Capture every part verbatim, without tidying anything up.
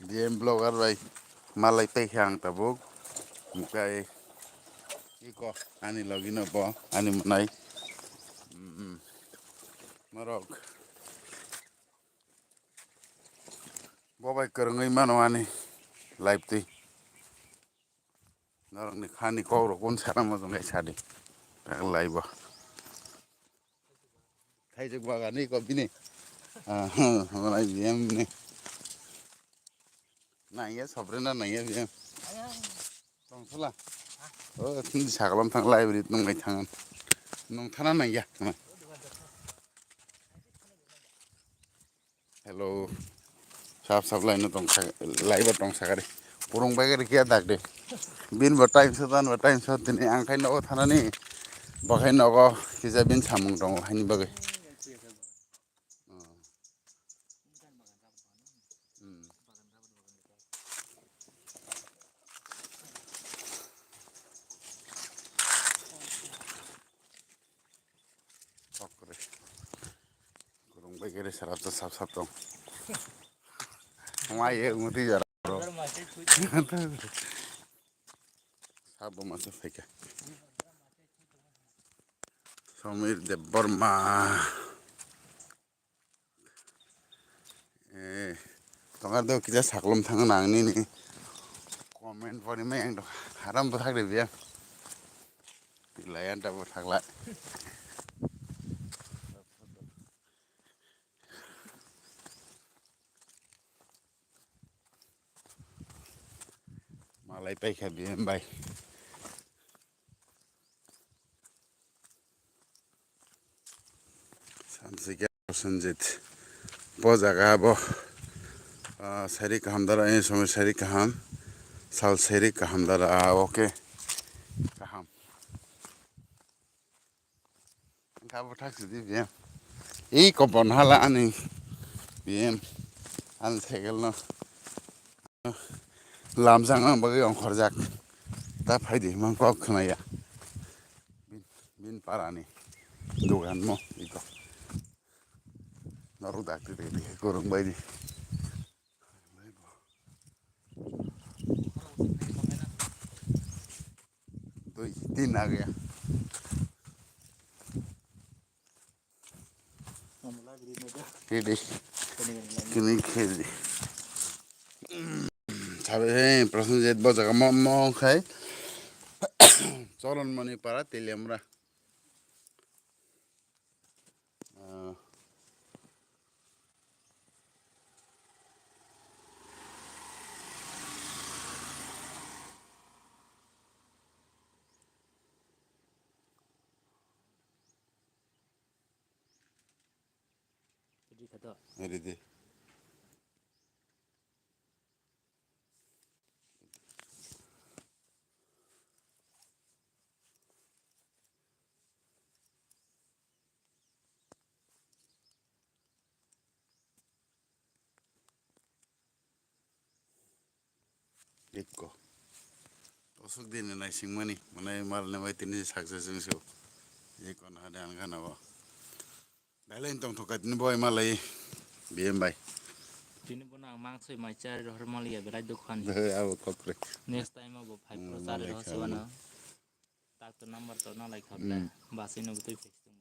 D M vlogger bai malai paikha ang tabuk. Omokai iko ani logino bo ani mwnai. Mm, norok bo bai kwrwngwi mano ani live twi. Norokni khani kokrok kun sara mojong kai sadi. Live o. Thaijak bagani ko bini. Ah, malai biyam ni. Nangya, sabrina nangya biyam. Tong sala. Oh, tini sagalam thang library nung mai thangan. Nung thana nangya. Hello. Sap sap laino tong sa-, live o tong sakari. Purung bagari kia dak de. Bin bo time sa tan bo time sa tini ang khai nogo thanani. Bo khai nogo kisa bin samung tongo haini bagwi. Hmm. Kokre. Kurung bai kere sarap to sap sap tong. Wngma ye wngma twi jora bro. Sap bo masa phaikha. Samir Debbarma. Eh, tongar do kisa saklom thang nang nini. Comment pori mai ang do haram bo thak de biya. Layan ta bo thak la. Malai paikha biya bai. Samsike Prosenjit. Bo jaga bo, ah, sari kaham dara, eh, somoi sari kaham, sal sari kaham dara, ah, okay. Kaham. Engka bo thak sidi biyem. Ei kopon hala ani biyem. Ani cycle no. Lamjak nang bagwi ongkhorjak. Ta phaidi himang kok khwnaya. Bin, bin parani dogan mo iko. Norok dakti dakti khe kwrwng baidi. Dui, tin a gaya. Ready. Kini khe di. Sabe he Prosenjit bo jaga mo, mo khai. Choron mani para Teliamura. Ah. Ready kha to? Ready. Ikko. Osuk dini naisingmani, manai marne bai tini success wngsu. Ikko nahade ang gana bo. Belai tong thokai tini boi malai. B M bai. Tini bono ang mangsoi mai chari rohor maliya belai dukhan. Abo kokre. Next time abo phai pro chari rohor sebana. Tak to number to nalai khorle. Basi no butui fix tungbo.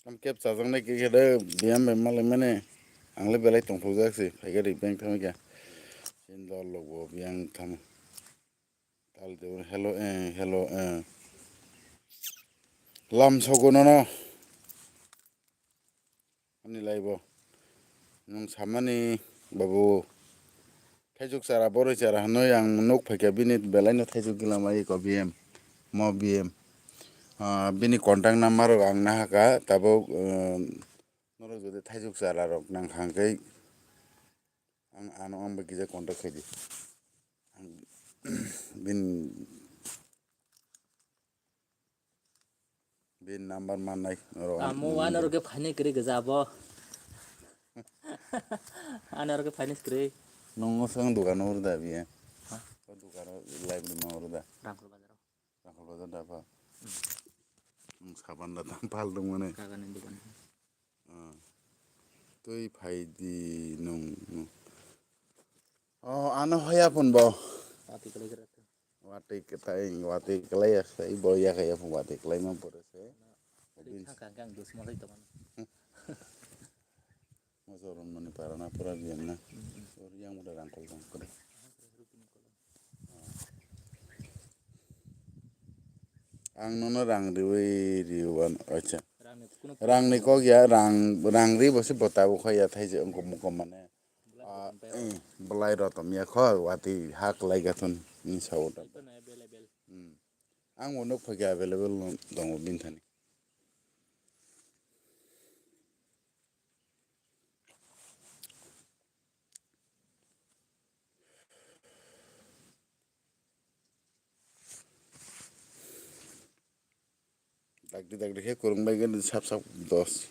Tam kep chajaknai khe khe de biyang bai malai mani ang le belai tongthokjak se phaikhe ri beng thamwi khe. Chini dol rok bo biyang thamo. Tal de hello, eh, hello, eh. Lam sogo nono. Ani lai bo. Nwng samani babu. Thaijwk chara, boroi chara hwnwi ang nuk phaikha, bini belaino thaijwk gila mai ko B M, mo B M. Ah, bini contact number rok ang nahakha, tabuk, ah, norok jodi thaijwk chara rok nangkha hwnkhe ang ano ang bai kisa contact khaidi. Ang bini Bini number mannai norok. Amo ano rok khe phaini kwrwi gwja abo. Ano rok khe phaini kwrwi. Nongo swkang dukano horo da biya. Ha? O dukano library ma horo da. Rangkhol bazar. Rangkhol bazar da ba. Hmm. Nwng saban da tam pal dong mane. Kagani dukan. Ah. Twi phai di nwng. Oh, ano hoya phun bo. Tapi kalau kira tu. Watwi kwtai, watwi kwlai ya, sai bo ya kaya phung watwi kwlai ma pore se. Twi thang kang kang dus mo lai to man. Mo joron mani para na pura biyan na. Or yang udah rangkol rangkol. Ang nono rang riwi riwan, acha. Rang ni kuno. Rang ni kok ya, rang, rang ri bo se bota bo khaya thai je ongko moko mane. Belai Ah, rotom tei eh, belai rotom ya kho, watwi ha kwlai gathun ni sao ta. Ito na available. Hmm. Ang bo nuk phai khe available no tongo bini thani. Dakti dakti khe kwrwng bai khe sap sap dos.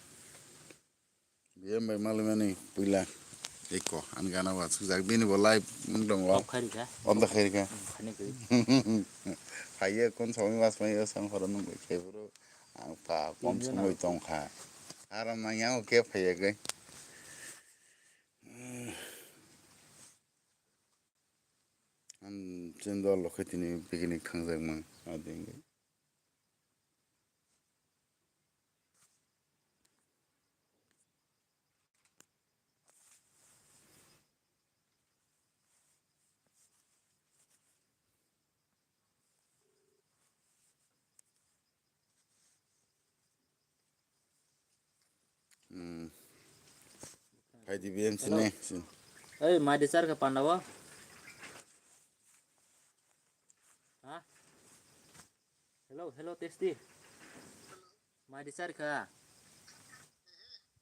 Biya bai malai mani puila eko ani gana wa sujak bini bo live wng tongo. Off khai rikha. On da khai rikha. Hmm, khani kri. Haiye kon sami mas mai sang horo nung bai khai bro. Ang pa kom sumoi tong kha. Aram nang yang oke phaiye gai. Ang chindol lo khe tini picnic thangjak mang ading. Hmm. Phaidi B M sini. Hello. Ei, mai di char kha panda o. Ha? Hello, hello, Testi. Mai di char kha.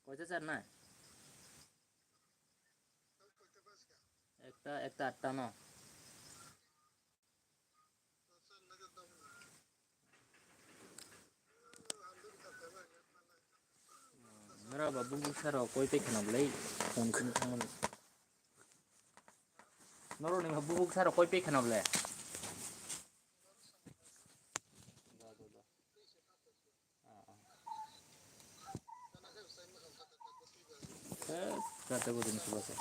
Koita char nai? Ekta, ekta atta no. Nora ba bubuk saro koi pe kheno blai phone kheno thangmani. Noro ni ba bubuk saro koi pe kheno blai. Eh, kata gua jenis bahasa.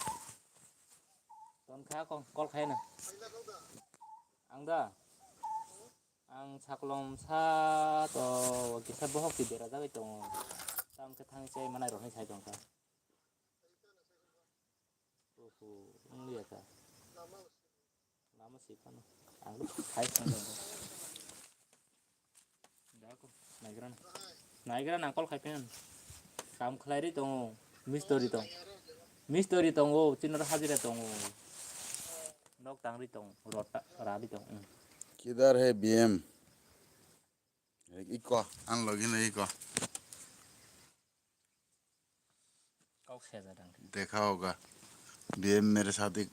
Ton kha kong, kol khaina. Ang da. Ang saklom sa to kisa bohok ti bera jagwi tongo. Tam khe thang chai manai rok hinwi sai tong kha. Oho, wng liya kha. Lama si phano. Ang to khai thang tong kha. Dako, naigra na. Naigra na call khai phen. Kam khlai ri tongo, mistori tong. Mistori tongo, chinor hajira tongo. Nok tang ri tong, rota ra ri tong. Hmm. Kidhar hai B M? Iko, ang logi na iko. Kok sejak dang. देखा होगा, B M मेरे साथ ही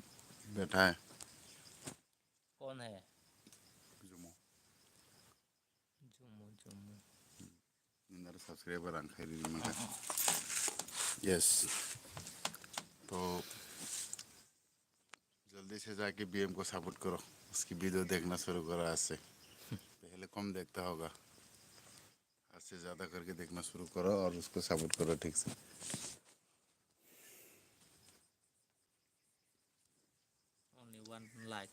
बैठा है। कौन है? Jumu. Jumu, Jumu. Nindar subscriber ang khairi maka. Yes. तो जल्दी से जाके B M को सपोर्ट करो, उसकी वीडियो देखना शुरू करो आज से। पहले कम देखता होगा, आज से ज़्यादा करके देखना शुरू करो और उसको सपोर्ट करो ठीक से। Only one like.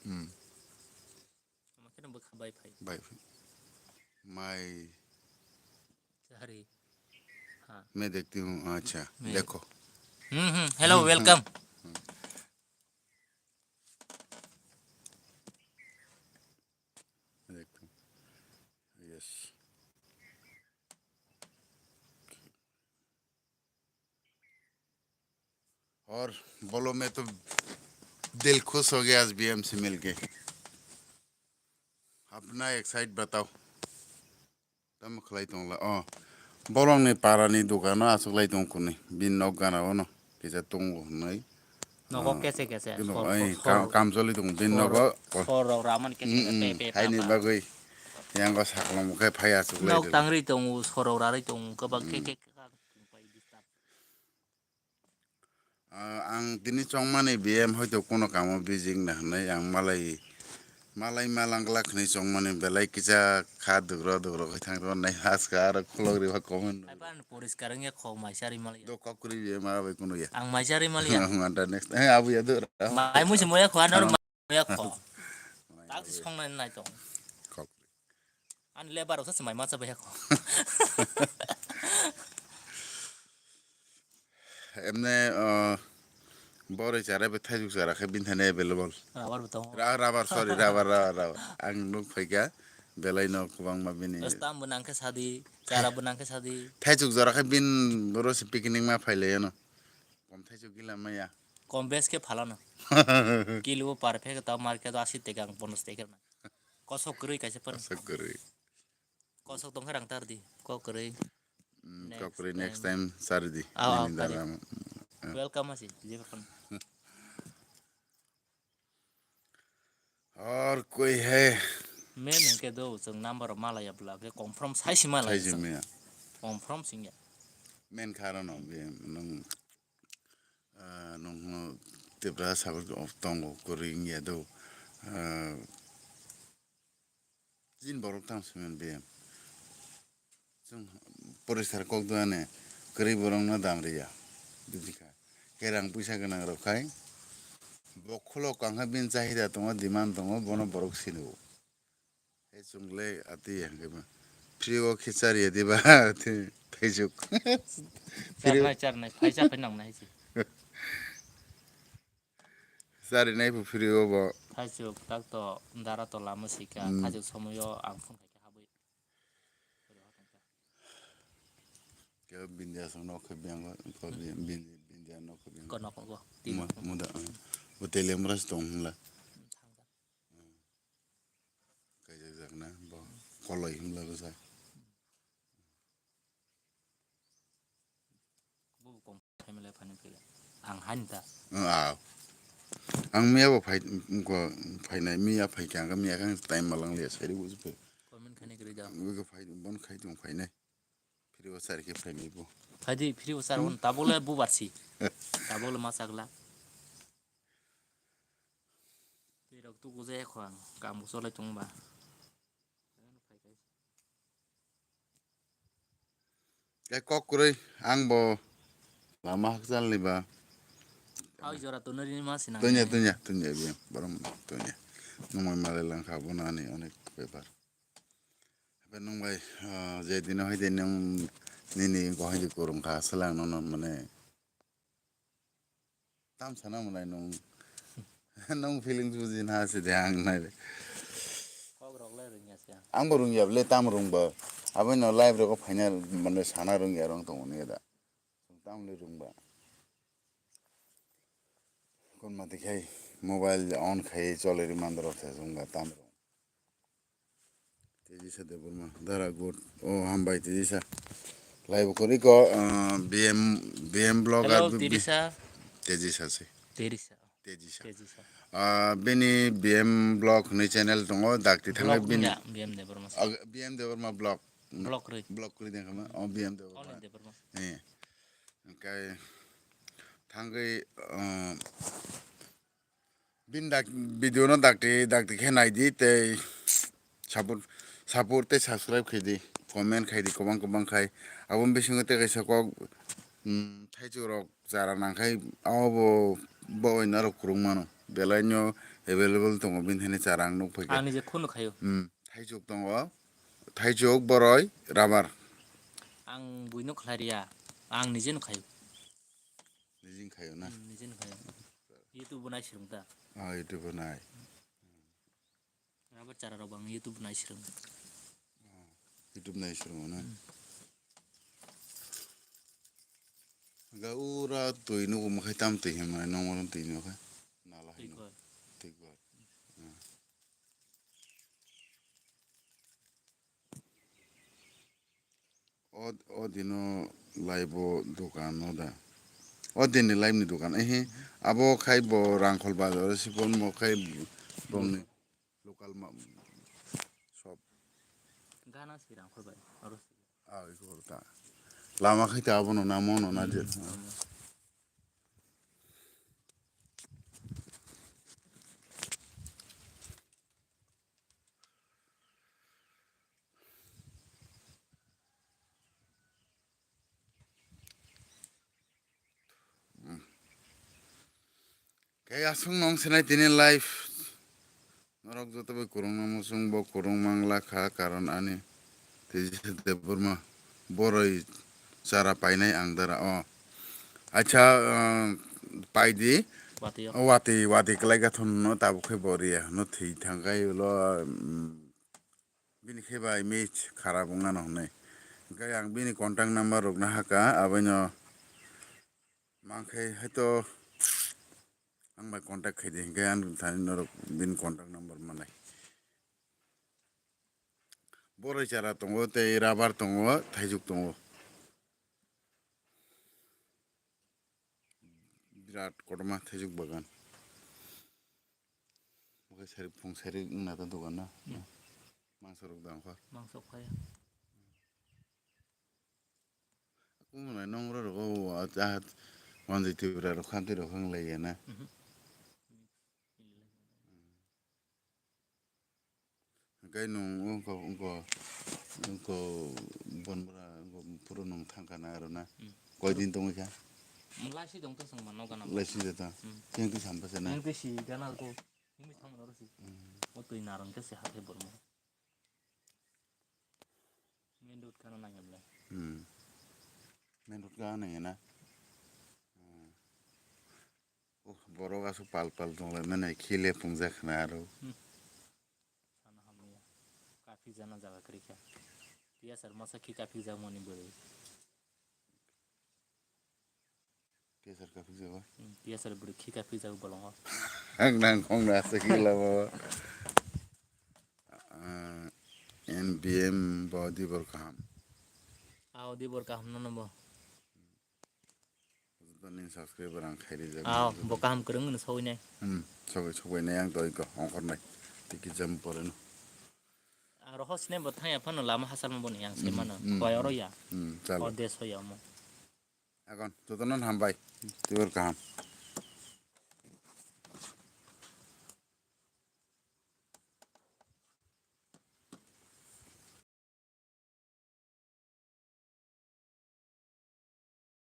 Hmm. Ama khe no bwkha bai phai. Bai phai. Mai. Chari. Ha. मैं देखती हूँ, अच्छा, मैं देखो। हम्म, हम्म, hello, हम्म, हम्म। Welcome। हम्म। देखता हूँ। Yes। और बोलो, मैं तो दिल खुश हो गया आज बीएम से मिलके। अपना एक साइड बताओ। Tamo khlai tongla? Oh, bolongni parani dukano achuklai tong kuni. Bini nok gana ono kisa tongo hwnwi. Nogo kese kese, sor, ai, sor, kam, sor, kam choli tongo. Bini nogo sor rok ramani kese kese, mm, pe, pe, haini pa, pa, bagwi yango saklam khe phai achuklai nok tongo. Tangri tongo, sor rok rarwi tongo, kwbang khe, mm, khe, khe, khe, Ah, ang tini chongmani B M hoito kuno kamo busy wngna hwnwi ang malai, malai malangla khwnwi chongmani belai kisa kha dugro dugro khai thangtongma nai haska aro khulok riba comment. Ai ban poriskar wngya kho maisari maliya. Do kok kwrwi B M aro bai kuno ya. Ang maisari maliya. Ang anda next, eh, abu ya do. Mai musi moya kho anor. Yakho. Tak si songnai nai tong. Kok. Ani lebar rok sa se mai ma cha bai yakho. Emne, uh, boroi chara be thaijuk chara khe bin thani available. Rabar bo tongo. Ra-, rabar, sorry, rabar, rabar, rabar. Ang nuk phaikha belai no kwbangma bini. Stam bo nang khe sadi, chara bo nang khe sadi. Thaijuk jora khe bin boro se picnic ma phailai ano. Kom thaichuk gila maya. Kom bes khe phalano. Kilo o par phe ta market o asi teka ang ponos teka na. Kosok kwrwi kaisa pan. Kosok kwrwi. Kosok tong khe rang tar di. Kok kwrwi. Mm, next kok kwrwi time. Next time sari di. Ah, ah, nini kari. Dara. Welcome asi. Je pan. Or koi hai. Men hwnkhe do chwng number rok malaya bwla khe confirm sai se malaya. Sai se chwng maya. Confirm singya. Men kha rano be nwng, ah, nwng no Tipra sabar tongo kwrwi wngya do. Ah, Jin borok tang swiman biyang. Chwng poriskar kok dwani kwrwi borokno dam rwya. Bujikha. Khe rang puisa gwnang rok khai bo khulok kang khe bini chahida tongo, demand tongo, bono borok sini o. He chwng le ati ya hwnkhe ba. Free o khe chariya diba? Tei-, teichuk. Free o. Charnai, charnai. Phaisa phai nangnai se. Charinai bo free o bo. Thaichuk tak to dara to lama sika, hmm, thaichuk somoyo ang phone khai khe habwi. Khe bindia song nok khe biang ko, ko bi-, bindi, bindia nok khe biang. Ko nok ko, ti mu-, nok. Muda, ah. Bo tele mura se tong hwnla. Hmm, thang da. Hmm. Kaijak jak na, bo koloi hwnla bwsa. Bo kong family phani phila. Ang han ta. Ah. Ang miya bo phai, ko phainai, miya phai khe ang miya kang time malang le sai buji phe. Comment khani kri da. Wi ko phai bon khai tong phainai. Phiri bo sar khe phainai bo. Phai di phiri bo sar on tabole bu barsi. Tabole ma sagla. Tei rok tu gujai kho ang kam bo cholai tong ba. Kok kwrwi, ang bo lama hakchal ni ba. Hao jora to nari ma sinang. Tunya, tunya, tunya, biya, borom tunya. Nungmai malai lang kha, bo nani onek bepar. Hape nung bai, ah, je dino hai de nung nini gohai di kurung kha, selang nono mane. Tam sana mwnai nung. Nung feelings buji na si de ang nai de. Kok rok le rwngya se. Ang bo rwngya le tam rwngba. Aboni no live rok phaina mane sana rwngya rong tong ni da. Tam le rwngba. Kon mati khai mobile on khai chole ri mandro se rwngba tam rwng. Tejisa Debbarma, Dara good. Oh, hambai Tejisa. Live khoriko, ah, B M, B M blog. Hello, ar B-, Tejisa. Tejisa se. Tejisa. Tejisa. Tejisa. Ah, bini B M blog ni channel tongo, dakti thangwi blog bini. Wngya, B M Debbarma se. Ah, B M Debbarma blog. Blog ri. Blog ri dengkha ma. Oh, B M Debbarma. Only Debbarma. Eh. Oke. Thangwi, ah, Bini dak-, video no dakti dakti khe nai di tei support, support tei subscribe khai di, comment khai di, kwbang kwbang khai. Aboni bisingo tei kaisa kok, mm, thaichuk rok chara nang khai, abo bo, bo oi norok kwrwng mano. Belai no available tongo bini thani chara ang nuk phai khe. Ang nije khunu khaio. Mm, thaichuk tongo, thaichuk, boroi, rubber. Ang buino khlai riya, ang nije no khaio. Nijing khayo na? Hmm, nijing khayo. YouTube bo nai sirung ta. Ah, YouTube bo nai. Rubber chara rok bo ang YouTube bo nai sirung. Ah, YouTube nai sirung na? Hmm. Ga ura twi nugo mo khai tam twi hima nong mo twi no kha. Nala hai no. O, o dino live o dokan no da. O dini live ni dokan. Ehe, abo khai bo Rangkhol bazar o si phone mo khai bongni local ma shop. Gana si Rangkhol bai. Aro si. Ah, iko ta. Lama khai ta abono na mono na je. Khe aswk nong sinai tini live. Norok joto bai kwrwngno muchung bo kwrwng mangla kha, karon ani Tejas Debbarma boroi chara painai ang dara o. Acha, uh, paidi. Watwi o. O watwi, watwi kwlai gathon no tabuk khe bo riya no thwi thangkai ulo, um, Bini khe ba image kharap wngmano hwnwi. Hwnkhe ang bini contact number rwkna hakha, aboino mankhe haito ang bai contact khaidi, hwnkhe ang thani norok bini contact number manai. Boroi chara tongo, tei rubber tongo, thaijuk tongo. Birat kotorma thaijuk bagan. Oke, sari phung sari wngna ta dogan na. Hmm. Mangsa rok dang kha. Mangsa phaya. Kung nai nong ro ro o, ah, ah, Wanjwi Tripura rok khan twi rok wng lai ya na. Mhm. Hwnkhe nwng wngkha, wngkha, wngkha bonbora, wngkha phuru nwng thangkha na aro na? Hmm. Koi din tongwi kha? Laisi tong to chwng mano gana. Laisi de ta. Hmm. Cheng twi sampha se na. Nang twi si gana ko. Himi thang mano si. Hmm. O twi narang khe se hakhe bormo. Main road kana nang emle. Hmm. Main road kana nang na. Hmm. Oh, borok aswk pal pal tonglaimani, khile pungjak khna aro. Hmm. Sana hamya. Kaphik jana jaga kwrwi kha. Tiyasar masa khi kaphik jak mani bwrwi. Tiyasar kaphik jago? Hmm, tiyasar bwrwi khi kaphik jak bolongo. Ang nang khong na aswk khi lama. Ah, N B M bo dibor kaham. Ao dibor kaham no no bo. Joto ni subscriber ang khairi jak. Ao, bo kaham kwrwng no sogwi nai. Hmm, sogwi, sogwi nai ang toi ko, ongkhor nai. Tiki jam pore no. Ang rohor sini bo thang ya phano lama hasal mo bo ni yang se mano. Hmm, hmm, koi oro ya. Hmm, chalo. O des hoya mo. Agon, joto no hambai. Tibor kaham.